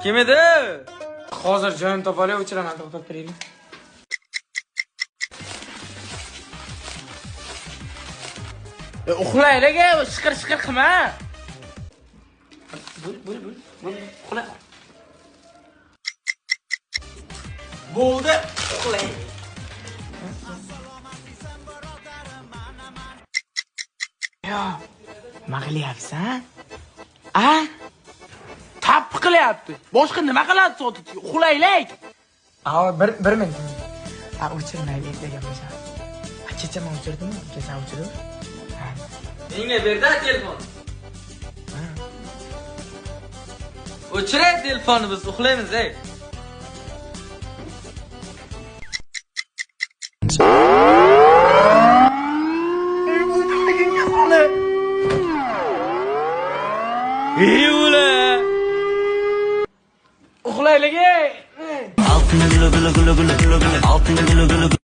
Kim edi? Hozir joyim topolay, o'chiraman, to'xtab turinglar. Uxlaylik, shiqir-shiqir qilma. Bo'l, bo'l, bo'l, bo'l, uxla. Bo'ldi, uxlay. Yo, nima qilyapsan? A? Tap qilyapti. Boshqa nima qiladi soat 3? Uxlaylik. A, bir minut. A, o'chirmaylik degan bo'lsa. A, kecha men o'chirdimmi? Kecha o'chirib. Ha. Menga berda telefon. O'chiray telefonni, biz uxlaymiz, ey. Ey ular. Uxlaylik, ey. Altın gülü gülü gülü gülü gülü gülü altın gülü gülü.